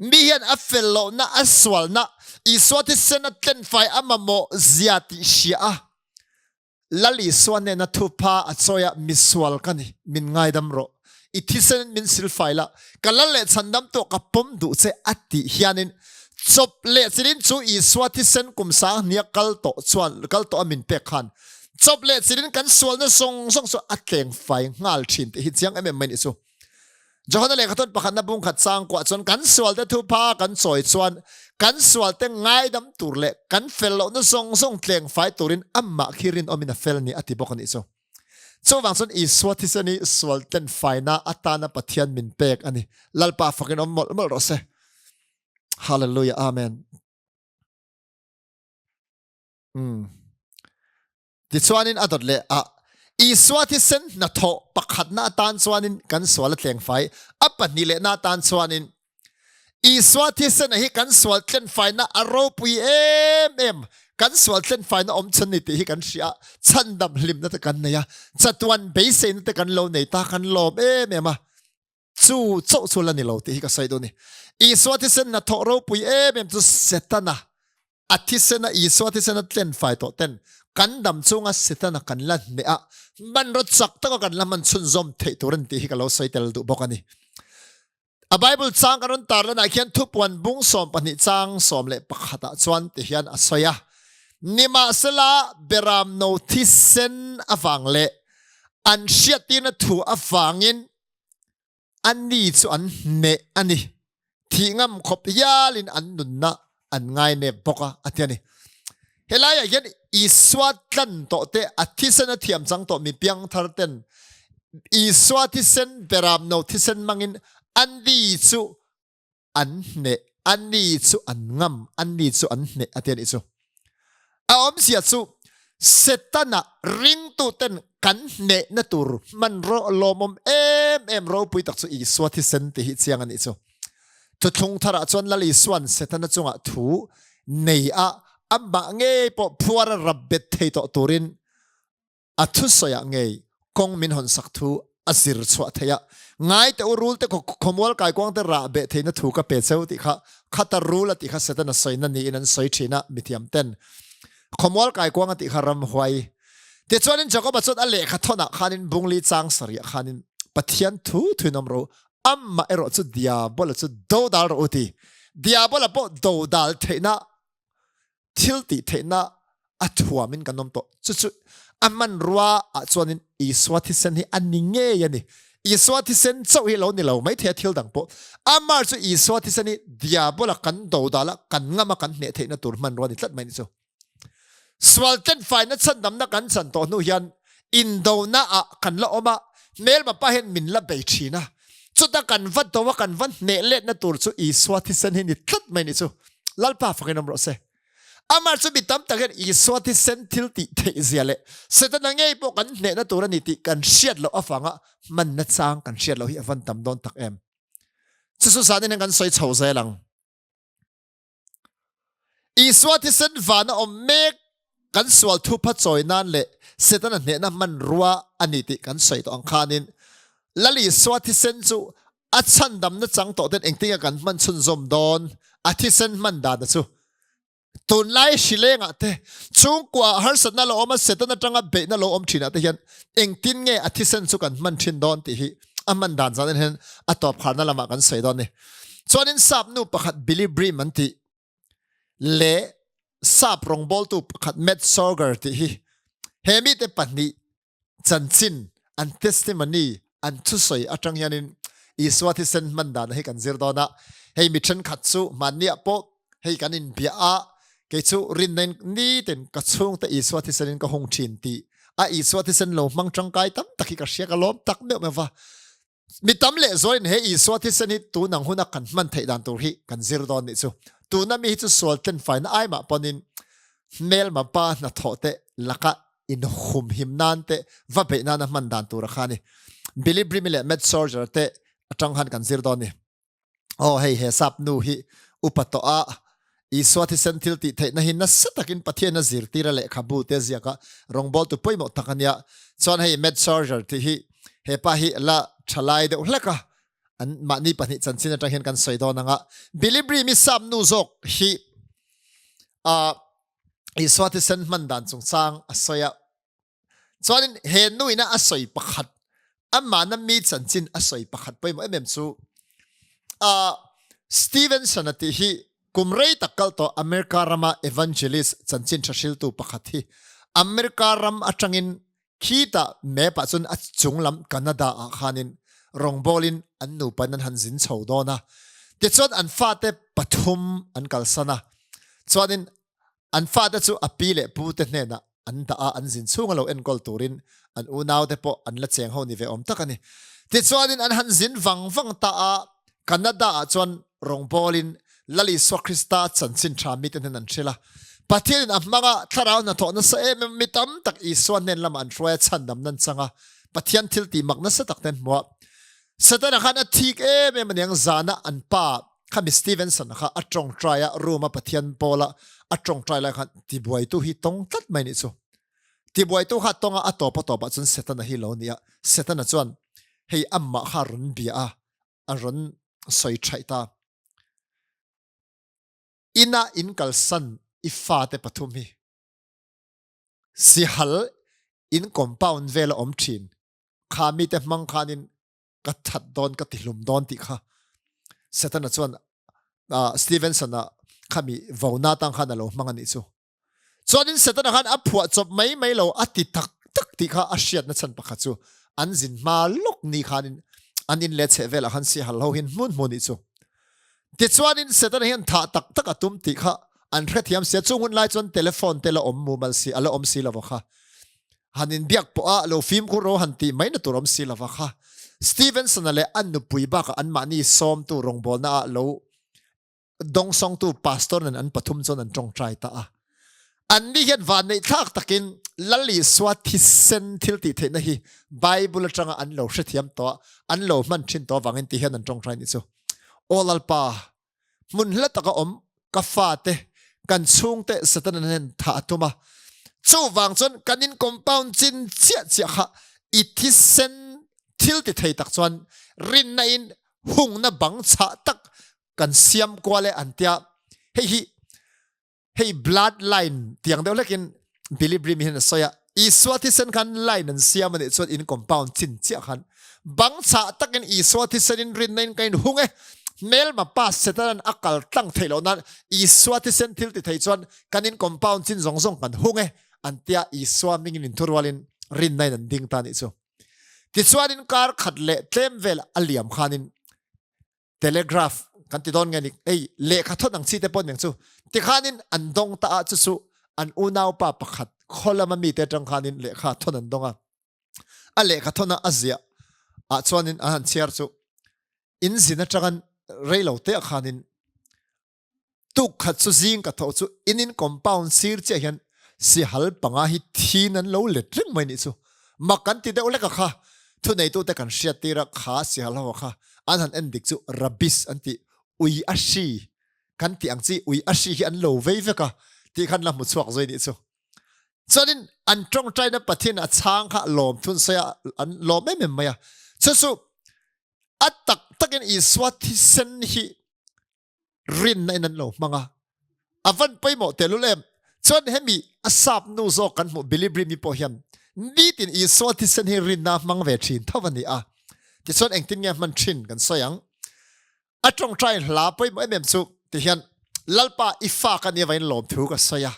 mi hian a fel lohna, a sualna, Isua thisen a tlenfai a mamawh zia tih hria a, Lal Isua nena thupha a chawi a, misual ka ni, min ngaidam rawh, i thisen in min silfai la, ka lal leh chhandam tawh ka pawm duh che a tih hianin chawp leh chilin chu Isua thisen kum sang hnia kal tawh chuan kal tawh a min pek khan chawp leh chilin kan sualna zawng zawng chu a tleng fai nghal thin tih hi chiang em em mai nih chu. Johana lehkhathawn pakhatna bung khat chang kuah chuan kan sualte thupha kan chawi chuan kan sualte ngaidam tur leh kan fel lohna zawng zawng tleng fai turin amah khi rinawmin a fel ni a ti bawk a nih chu. Chuvang chuan Isua thisen hi sual tlenfaina atana Pathian min pek a ni. Lalpa fakin awm mawlh mawlh rawh se. Hallelujah. Amen. Mm. Tichuanin a dawt leh a Isua thisen hnathawh pakhatna atan chuanin kan sual a tlengfai, a pahnih lehna atan chuanin Isua thisen hi kan sual tlenfaina a ropui em em. Kan sual tlenfaina awm chhan ni tih hi kan hria, chhandam hlimna te kan nei a, chatuan beiseina te kan lo nei ta, kan lawm em em a. Chu chauh chu la ni lo tih hi ka sawi duh a ni. Isua thisen hnathawh ropui em em chu Setana a thisena Isua thisena tlenfai tawh ten kan dam chunga Setana kan la hneh a, hmanraw chak taka kan la hman chhunzawm theih tur a ni tih hi ka lo sawi tel duh bawk a ni. A Bible chang kan rawn tarlanah khian thupuan bung 12 chang 11 ah chuan ti hian a sawi a, Nimahsela beram no thisen avang leh an hriattirna thu avangin Anni chu an hneh a ni. Thih ngam khawp hialin an nunna an ngainep bawk a, a ti a ni. Helaiah hian Isua tlan tawh te, a thisen a thiam chang tawh mi piangthar ten Isua thisen, beramno thisen hmangin anni chu an hneh, anni chu an ngam, anni chu an hneh a ti a nih chu. A awmzia chu Setana ringtuten kan hnehna tur hmanraw lawmawm em em ropui tak chu Isua thisen tih hi chiang a nih chu. Thuthlung tharah chuan Lal Isua'n Setana chungah thu nei a, amah ngei pawh phuar a rap bet thei tawh turin A thusawiah ngei kawng min hawnsak thu a zir chhuah theih a, Ngai teh u, rul te khawmual kaikuang te rah beh theihna thu ka pe cheu tih kha khata rul a tih kha Satan a sawina niin an sawi thin a, mithiam ten khawmual kaikuang a tih kha ramhuai. Tichuanin Jakoba chuan a lehkha thawnah khanin bungli chang sarihah khanin Pathian thu thuin awm ro, amah erawh chu Diabola chu dodal rawh u ti. Diabola pawh dodal theihna thil tih theihna a thuamin kan awm tawh. Chu chu a hmanrua ah chuanin Isua thisen hi a ni ngei a ni. Isua thisen chauh hi lo ni lo maithei a thil dang pawh. Amah chu Isua thisen hi diabola kan dodal a, kan ngam a, kan hneh theihna tur hmanrua a ni tlat mai ni chu. Sual tlenfaina chhandamna kan chan tawh hnu hian indona ah kan la awm a, hmelma pa hian min la bei thin a. Chuta kan va do a, kan va hneh letna tur chu Isua thisen hi ni tlat mai ni chu. Lalpa fakin awm rawh se. Amah chu mi tam tak hian Isua thisen thil tih theih zia leh Setana ngei pawh kan hnehna tur a ni tih kan hriat loh avanga hmanna chang kan hriat loh hi a van tam dawn tak em. Chu chu zanin hian kan sawi chho zel ang. Isua thisen vana awm mek kan sual thupha chawi nan leh Setana hnehna hmanrua a ni tih kan sawi tawh ang khanin Lal Isua thisen chu a chhandamna chang tawh ten engtinge kan hman chhunzawm dawn a thisen hman dana chu tunlai hrilengah te chhungkua harsatna lo awm a Satan atanga beihna lo awm thinah te hian engtin nge a thisen chu kan hman thin dawn tih hi a hman dan zan hian a tawp kharna lamah kan sawi dawn ni. Chuanin sap nu pakhat Billy Brim an tih leh sap rawngbawltu pakhat Matt Sorger tih hi he mite pahnih chanchin an testimony an thusawi atang hianin Isua thisen hman dan hi kan zir dawn a hei mi thenkhat chu hmanniah pawh hei kan inbia a kei chu rinna in nitin ka chhungte Isua thisen in ka hung thin tih a Isua thisen lo hmang tangkai tam tak hi ka hria ka lawm tak meuh meuh va Mi tam leh zualin he Isua thisen hi tun ang huna kan hman theih dan tur hi kan zir dawn nih chu. Tuna mi hi chu sual tlenfaina ai mah pawnin hmelma pa hnathawh te laka inhumhim nan te va beih nana hman dan tur a kha ni. Billy Brimi leh Matt Sorger te atang han kan zir dawn ni. Aw hei he sap nu hi upa tawh a Isua thisen thil tih theihna hi nasa takin Pathian a zirtir a lehkhabu te ziak a rawngbawltu pawimawh tak a nia. Chuan hei Matt Sorger tih hi he pa hi la thalai deuh hlek a an mahni pahnih chanchin atang hian kan sawi dawn anga Billy Brim i sap nu zawk hi a Isua thisen hman dan chungchang a sawi a Chuanin he nu ina a sawi pakhat amahna mi chanchin a sawi pakhat pawimawh em em chu uh, Stevenson a tih hi kum rei tak kal tawh America rama evangelist chanchin tha hriltu pakhat hi America ram atangin khita map ah chuan a chunglam Canada ah khanin rawngbawlin an nupa in an han zin chho dawn a tichuan an fate pathum an kalsan a chuanin an fate chu a pi leh pu te hnenah. an dah a, an zin chhunga lo enkawl turin an unaute pawh an la cheng ho ni ve awm tak a ni. Tichuanin an han zin vang vang ta a, Canada-ah chuan rawngbawlin Lal Isua Krista chanchin tha mite hnen an hrilh a. Pathianin a hmanga thlarau hnathawh nasa em em mi tam tak Isua hnen lamah an hruai a, chhandam nan chang a, Pathian thil tih mak nasa tak te an hmu a. Setana khan a thik em em aniang zana an pa khami Stevenson kha a tawngtai a room a Pathian pawla a tawngtai lai khan tibuaitu hi tawng tlat mai nih chu. Tibuaitu kha tawnga a tawp a tawpah chuan Setana hi lo ni a. Setana chuan hei amah kha rawn bia a, a rawn sawi thaih ta. Ina in kalsan i fate pathum hi sihal in compound vela awm thin kha mite hmang khanin ka that dawn ka tihlum dawn tih kha Setana chuan uh, Stevenson-a khami vona tang khan a lo hmang a nih chu. Chuanin Setana khan a phuah chawp mai mai lo a ti tak tak tih kha a hriatna chhan pakhat chu an zin hma lawk ni khanin an in leh chheh velah khan sihal ho hin hmun hmun nih chu. Tichuanin Setana hian thah tak tak a tum tih kha an hrethiam sia chung hun lai chuan telephone te la awm mumal si a la awm si lova kha. Han inbiak pawh a lo fimkhur ro han tih mai na tur awm si lova kha. Stevenson-a leh an nupui bakah anmahni sawmtu rawngbawlna ah lo dawngsawngtu pastor nen an pathum chuan an tawngtai ta a. Anni hian vanneih thlak takin Lal Isua thisen thil tih theihna hi Bible atanga an lo hrethiam tawh a, an lo hman thin tawh avangin ti hian an tawngtai nih chu. Aw Lalpa, hmun hla taka awm ka fate, kan chhungte Satan hian thah a tum a. Chuvang chuan kan in compound chin chiah chiah kha i thisen thil ti thei tak chuan rinna in hungna bang chhah tak kan siam kual e an tia. Hei hi hei blood line tiang deuh hlekin Billy Brim hian a sawi a, Isua thisen khan line an siam a nih chuan in compound chin chiah khan bang chhah takin Isua thisen in rinna in ka in hung e, hmelma pa Satan a kal tlang theih loh nan Isua thisen thil ti thei chuan kan in compound chin zawng zawng kan hung e an tia Isua mingin in thurualin rinna in an ding ta nih chu. Tichuanin kar khat leh tlem vel a liam khanin telegraph kan ti dawn nge ni ei lehkha thawt ang chi te pawh niang chu tikhanin an dawng ta a chu chu an unau pa pakhat khawlama mi te atang khanin lehkha thawn an dawng a a lehkha thawn a a ziah ah chuanin an han chhiar chu in zin atang reilo te a khanin Tuk khat chu zing ka tho chu in in compound sir chiah hian sihal panga hi thin an lo let reng mai nih chu. Mak kan ti deuh lek a kha. Thuneitu te kan hriat tir a kha sihal ho kha an han en dik chu rabies an tih ui a hri kan tih ang chi ui a hri hi an lo vei vek a tih khan la hmu chhuak zui nih chu. Chuanin an tawngtaina Pathian a chhang kha lawm thun sawi a an lawm em em mai a. Chu chu a tak takin Isua thisen hi rinna in an lo hmang a a van pawimawh tehlul em chuan hemi a sap nu zawk kan hmuh Billy Brim-i pawh hian nitin Isua thisen hi rinna hmang ve thin tho a ni a tichuan engtin nge hman thin kan sawi ang a tawngtai hla pawimawh em em chu tihian Lalpa i fa ka nia vain lawmthu ka sawi a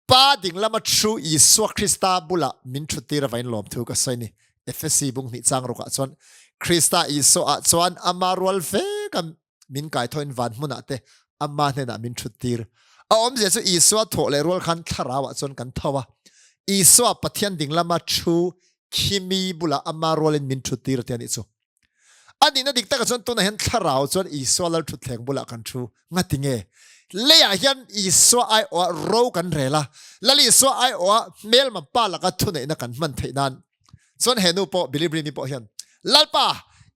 Pa dinglama thu Isua Krista bulah min thuttir avain lawmthu ka sawi ni. Efesi bung hnih chang rukah chuan Krista Isua ah chuan ama rual veka min kaithoin van hmunah te ama hnenah min thuttir. A awmzia chu Isua thawh leh rual khan thlarau ah chuan kan tho a. Isua Pathian dinglama thu khimi bulah ama rualin min thuttir a ti a nih chu. A nihna dik takah chuan tunah hian thlarau chuan Isua lal thutthleng bulah kan thu. Ngati nge? Leiah hian Isua aiawha ro kan rel a, Lal Isua aiawha hmelma pa laka thuneihna kan hman theih nan. Chuan he nu pawh, Billy Brim-i pawh hian, Lalpa,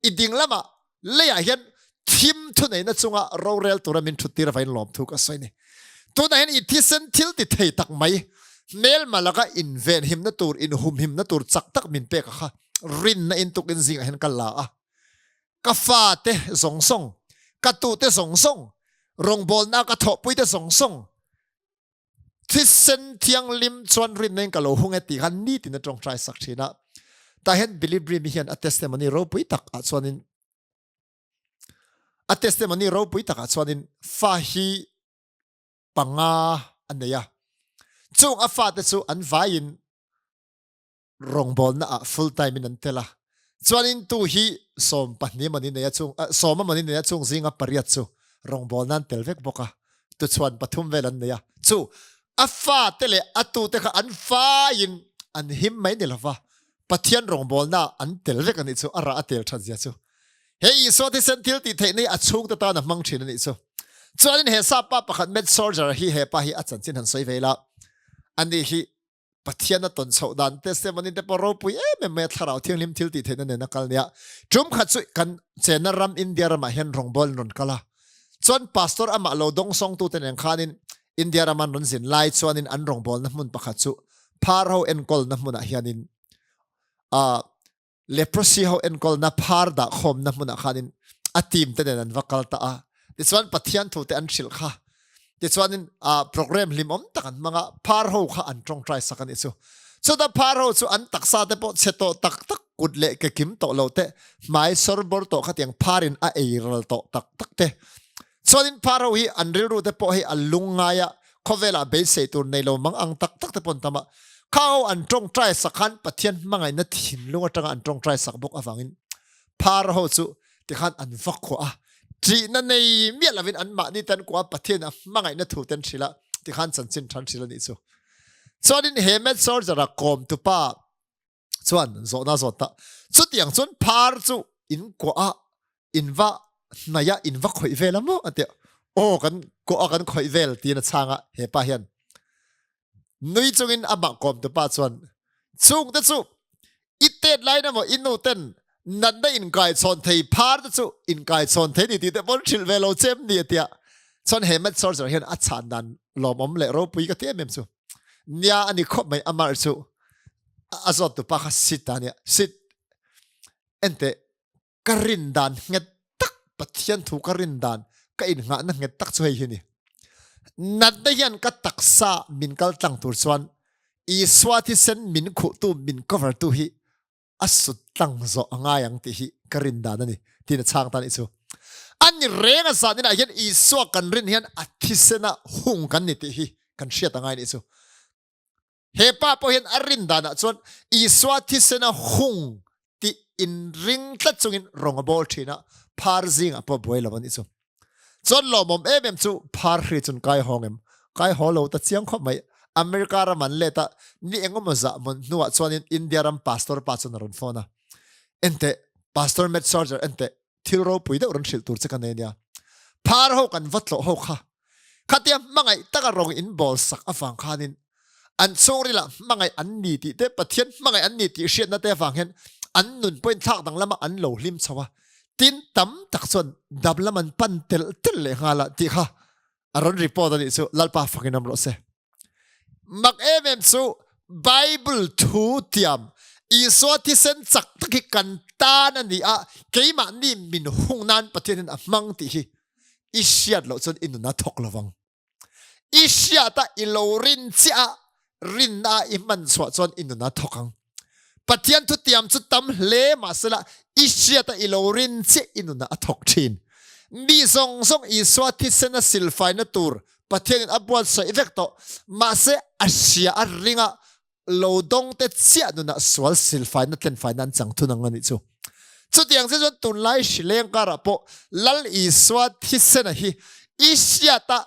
i ding lamah leiah hian thim thuneihna chunga rorel tura min thuttir avain lawmthu ka sawi ni. Tunah hian i thisen thil ti thei tak mai, hmelma laka invenhimna tur, inhumhimna tur chak tak min pek a kha. Rinna in tukin zingah hian ka la a, ka fate zawng zawng, ka tute zawng zawng, rawngbawlna ka thawhpuite zawng zawng, thisen thianghlim chuan rinna in ka lo hung e tih khan nitin a tawngtai sak thin a. Tah hian Billy Brim hian a testimony ropui tak ah chuanin a testimony ropui tak ah chuanin fa hi panga a nei a. Chung a fate chu an vaiin rawngbawlna ah full time in an tel a chuanin tu hi 12 mawni nei a chung sawma mawni nei a chung zinga pariat chu rawngbawlna an tel vek bawk a tuchhuan pathum vel an nei a chu. A fate leh a tute kha an faiin an him mai ni lova, Pathian rawngbawlna an tel vek a nih chu, a rah a tel that zia chu. He Isua thisen thil tih theihna hi a chhungte tan a hmang thin a nih chu. Chuanin he sap pa pakhat Matt Sorger hi he pa hi a chanchin han sawi ve ila, ani hi Pathian a tawn chhoh dan testimony te pawh ropui em em mai a, Thlarau Thianghlim thil tih theihna nen a kal nia. Tum khat chu kan chenna ram India ramah hian rawngbawl an rawn kal a, chuan pastor amah lo dawngsawngtute nen khanin India rama an rawn zin lai chuanin an rawngbawlna hmun pakhat chu phar ho enkawlna hmunah hianin ah leprosy ho enkawlna phar dah khawmna hmunah khanin a team te nen an va kal ta a. Tichuan Pathian thu te an hrilh kha. Tichuanin ah program hlimawm tak an hmang a, phar ho kha an tawngtai sak a nih chu. Chuta phar ho chu an taksa te pawh chhe tawh tak tak, kut leh ke kim tawh lo te, hmai sawr bawr tawh khatiang pharin a ei ral tawh tak tak te. Chuanin phar ho hi an rilru te pawh hei a lung ngai a, khawvelah beisei tur nei lo mang ang tak tak te pawh an tam a. Khang ho an tawngtai sak khan Pathian hmangaihna thinlung atanga an tawngtai sak bawk avangin phar ho chu tikhan an va khuah a, ṭihna nei miah lovin anmahni te an kuah a, Pathian a hmangaihna thu te an hrilh a, tikhan chanchin than hrilh a nih chu. Chuanin he Matt Sorger-a kawmtupa chuan zawhna zawt ta chutiang chuan phar chu in kuah a in va hnaih a in va khawih vel a maw a tia aw kan kuah a kan khawih vel tiin a chhang a he pa hian nui chungin amah kawm tu pa chuan chung te chu i tet lai na maw i nu ten natna in kai chhawn thei phar te chu in kai chhawn thei ni tih te pawn hrilh ve lo chem ni a tia chuan he mat sorcer hian a chhan dan lawmawm leh ropui ka ti em em chu nia ani khawp mai amar chu a zawt tu pa kha sit a nia sit ente ka rin dan nghet tak Pathian thu ka rin dan ka in nghah na nghet tak chu hei hi ni natna hian ka taksa min kal tlang tur chuan Isua thisen min khuh tu min cover tu hi a sut tlang zawh a ngai ang tih hi ka rin dan a ni tiin a chhang ta nih chu. An ni reng a zan inah hian Isua kan rin hian a thisena hung kan ni tih hi kan hriat a ngai nih chu. He pa pawh hian a rin danah chuan Isua thisena hung tih inring tlat chungin rawng a bawl thin a, phar zingah pawh buai lo a nih chu. Chuan lawmawm em em chu phar hri chun kai hawng em? Kai haw lo ta chiang khawp mai. America ram an let a, ni engemaw zah mawn hnuah chuanin India ram pastor pa chuan a rawn phone a. Enteh, Pastor Matt Charger enteh, thil ropui deuh rawn hrilh tur che ka nei ania. Phar ho kan va tlawh ho kha. Khatia hmangaih taka rawng in bawl sak avang khanin an chhungrilah hmangaih an ni tih te, Pathian hmangaih an ni tih hriatna te avang hian an nun pawhin thlak danglamah an lo hlim chho a. Tin, tam tak chuan dam lam an pan telh telh leh nghal a tih kha a rawn report a nih chu Lalpa fakin awm rawh se. Mak em em chu Bible thu tiam Isua thisen chak tak hi kan tan a ni a, keimahni min hung nan Pathianin a hmang tih hi i hriat loh chuan i nun a thawk lovang. I hriat a i lo rin chiah a, rinna a i hman chhuah chuan i nun a thawk ang. Pathian thutiam chu tam hle mahsela i hriat a i lo rin chiah i nun ah a thawk thin. Mi zawng zawng Isua thisen a silfaina tur Pathianin a buatsaih vek tawh. Mahse a hria a ring a lo dawngte chiah nunah sual silfaina tlenfaina an chang thun ang a nih chu. Chutiang che chuan tunlai hrileng karah pawh Lal Isua thisena hi i hriata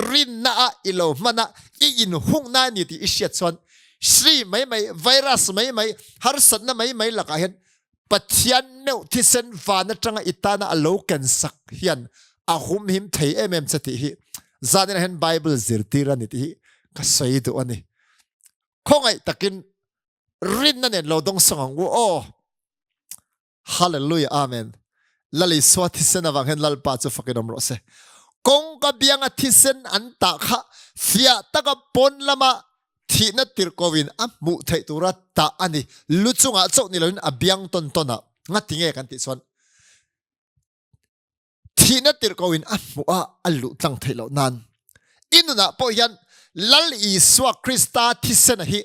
rinna a i lo hman a, i inhungna a ni tih i hriat chuan hri mai mai, virus mai mai, harsatna mai mai lakah hian Pathian meuh thisen van atanga i tana a lo ken sak hian a humhim thei em em che tih hi zaninah hian Bible zirtir a ni tih hi ka sawi duh a ni. Khawngaih takin rinna nen lo dawng sawng ang u aw. Hallelujah Amen. Lal Isua thisen avang hian Lalpa chu fakin awm rawh se. Kawngka bianga thisen an tah kha fiah taka pawn lama thihna tirhkohin a hmuh theih tura tah a ni. Lu chungah chauh ni loin a biang tawn tawnah ngati nge kan tih chuan Thihna tirhkohin a hmuh a, a luh tlang theih loh nan. I nunah pawh hian Lal Isua Krista thisena hi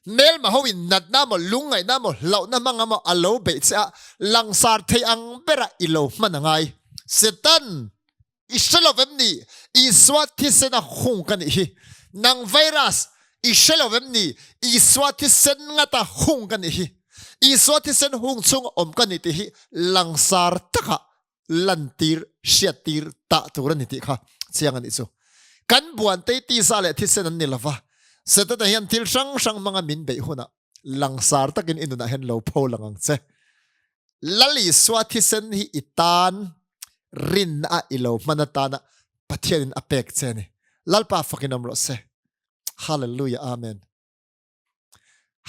hmelma hoin natna maw, lungngaihna maw, hlauhna hmanga maw a lo beih che a, langsar thei ang berah i lo hman a ngai. Satan, i hre lo vem ni? Isua thisena hung ka nih hi. Nang virus, i hre lo vem ni? Isua thisen ngata hung ka nih hi. Isua thisen hung chhunga awm ka ni tih hi langsar takah lantir, hriattir, tah tur a ni tih kha chiang a nih chu. Kan buantei tisa leh thisen an ni lova. Setana hian thil hrang hrang hmanga min beih hunah langsar takin i nunah hian lo pho lang ang che. Lal Isua thisen hi i tan rinna a i lo hman atana Pathianin a pek che a ni. Lalpa fakin awm rawh se. Hallelujah Amen.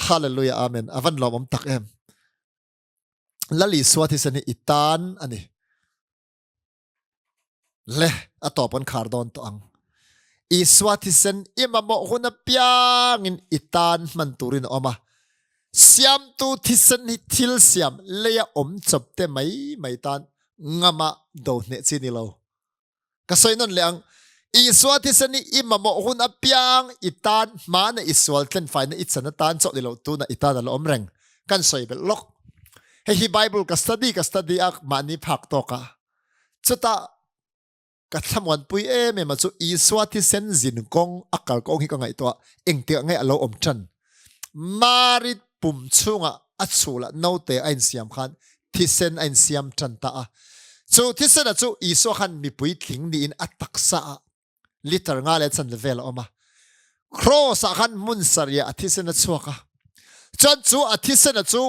Hallelujah Amen. A van lawmawm tak em. Lal Isua thisen hi i tan a ni. Le a tawp an khar dawn tawh ang. Isua thisen i mamawh hun apiangin i tan hman turin a awm a. Siamtu thisen hi thil siam leia awm chawp te mai mai tan ngama do hneh chi ni lo. Ka sawi nawn leh ang, Isua thisen hi i mamawh hun apiang i tan hmana i sual tlenfaina i chan atan chauh ni lo tuna i tan a la awm reng. Kan sawi belh lawk. Hei hi Bible ka study ka study a mahni phak tawk a. Chutah ka thlamuanpui em em a chu Isua thisen zin kawng a kal kawng hi ka ngaihtuah engtikah nge a lo awm tan. Mari pum chhungah a chhulah naute a insiam khan thisen a insiam tan ta a. Chu thisena chu Isua khan mipui tling niin a taksa ah liter nga leh chanve vel a awm a. Cross ah khan hmun sarih ah a thisen a chhuak a. Chuan chu a thisena chu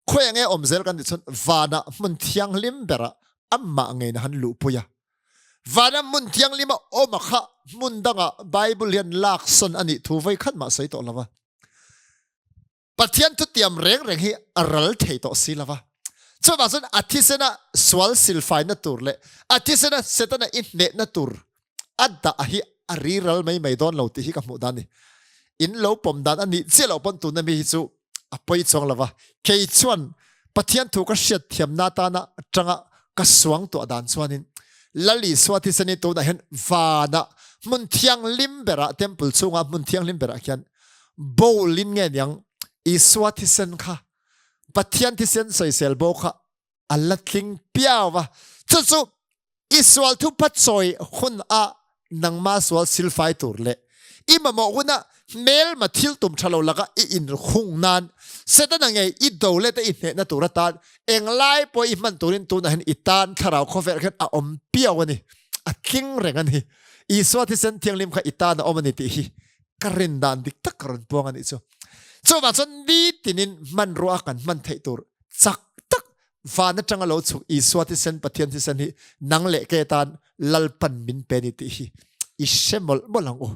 khawi nge awm zel kan tih chuan vanah hmun thianghlim berah amah ngeina han luhpui a. Vana hmun thianghlima awm a kha hmun dangah Bible hian laksawn a nih thu vawi khat mah sawi tawh lo va. Pathian thutiam reng reng hi a ral thei tawh si lo va. Chuvang chuan a thisena sual silfaina tur leh a thisena Setana i hnehna tur a dah hi a ri ral mai mai dawn lo tih hi ka hmuh dan ni. In lo pawm dan a nih chiah loh pawn tuna mi hi chu a pawi chuang lo va. Kei chuan Pathian thu ka hriat thiamna atana tanga ka suang tuah dan chuanin Lal Isua thisen hi tunah hian vanah hmun thianghlim berah temple chhungah hmun thianghlim berah khian bowl in nge niang Isua thisen kha Pathian thisen sawisel bo kha a la tling piau va. Chu chu i sual thu phatsawi hun a nangma sual silfai tur leh i mamawh huna hmelma thil tum tha lo laka i inhung nan Setana ngei i do leh te i hnehna tur atan englai pawh i hman turin tunah hian i tan thlarau khawvel khan a awm piau a ni. A tling reng a ni. Isua thisen thianghlim kha i tan a awm a ni tih hi ka rin dan dik tak ka rawn puang a nih chu. Chuvang chuan nitinin hmanrua kan hman theih tur chak tak van atanga lo chhuk Isua thisen Pathian thisen hi nang leh ke tan Lalpan min pe ni tih hi i hre mawlh mawlh ang u.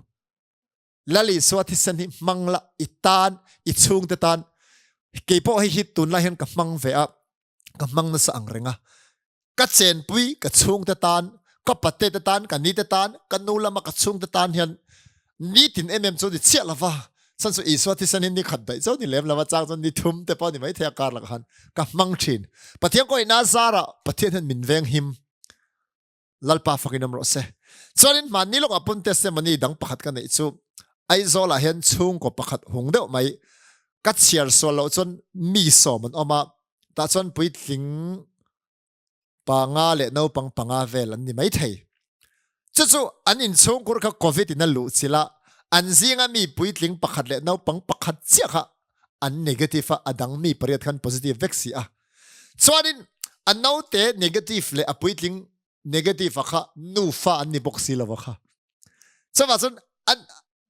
Lal Isua thisen hi hmang la i tan i chhungte tan kei pawh hei hi tunlai hian ka hmang ve a ka hmang nasa ang reng a ka chenpui ka chhungte tan ka pate te tan ka ni te tan ka nu lama ka chhungte tan hian nitin em em chu ni chiah lova chan chu Isua thisen hi ni khat daih chu ni lem lova chang chuan ni thum te pawh ni mai thei a kar lakah khan ka hmang thin Pathian ko ina zara Pathian hian min veng him Lalpa fakin awm rawh se chuanin hmanni lawkah pawn testimony dang pakhat ka neih chu Aizawl ah hian chhungkaw pakhat hung deuh mai ka chhiar sual loh chuan mi sawm an awm a tah chuan puitling panga leh naupang panga vel an ni mai thei. Chu chu an inchhungkhur kha Covid in a luh chilh a, an zinga mi puitling pakhat leh naupang pakhat chiah kha an negative a, a dang mi pariat khan positive vek si a. Chuanin a naute negative leh a puitling negative a kha nufa an ni bawk si lo a kha. Chuvah chuan an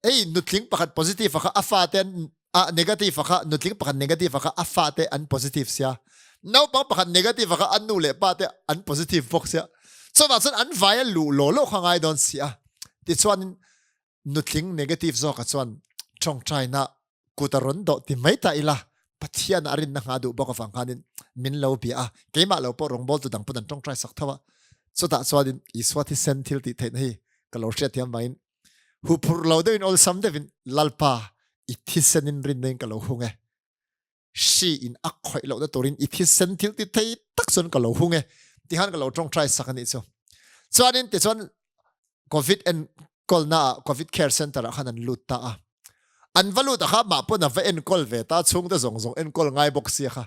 hei nutling pakhat positive a kha a fate an a negative a kha nutling pakhat negative a kha a fate an positive sia naupang pakhat negative a kha an nu leh pa te an positive bawk sia chuvang chuan an vai a luh law law kha ngai dawn si a tichuan nutling negative zawk a chuan tawngtaina kut a rawn dawh ti mai ta ila Pathian a rinna ngha duh bawk avang khanin min lo bia a keimah lo pawh rawngbawl tu dang pawn an tawngtai sak tho a chutah chuanin Isua thisen thil tih theihna hi ka lo hriatthiam vangin Huphurh lo deuhin awlsam deuhin Lalpa i thisenin rinna in ka lo hung e. Hri in a khawih lohna turin i thisen thil ti thei tak chuan ka lo hung e. Tihan ka lo tawngtai sak a nih chu. Chuanin tichuan Covid enkawlna ah Covid Care Center ah khan an lut ta a. An va lut a kha mah pawn a va enkawl ve ta chhungte zawng zawng enkawl ngai bawk sia kha.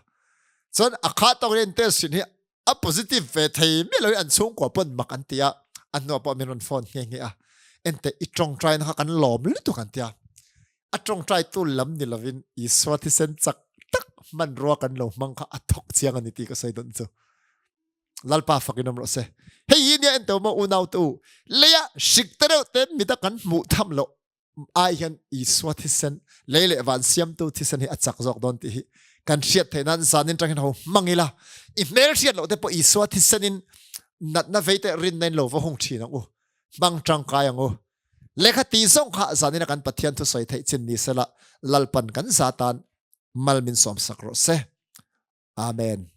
Chuan a kha tawkin test hrin hi a positive ve thei miah lo hi an chhungkua pawn mak an ti a, a hnuah pawh min rawn phone nghe nghe a, enteh i tawngtaina kha kan lawm lutuk an ti a, a tawngtai tu lam ni lovin Isua thisen chak tak hmanrua kan lo hmang kha a thawk chiang a ni tih ka sawi dawn chu. Lalpa fakin awm rawh se. Hei hi nia enteh maw unau te u, leia hrik te reuh te mita kan hmuh tham loh. Ai hian Isua thisen lei leh van siamtu thisen hi a chak zawk dawn tih hi kan hriat theih nan zanin tang hian ho hmang ila. I hmel hriat loh te pawh Isua thisenin natna vei te rinna in lo va hung thin ang u. Hmang tangkai ang u. Lehkha ti zawng kha zanin a kan Pathian thu sawi theih chin ni sela Lalpan kan za tan mal min sawm sak rawh se. Amen.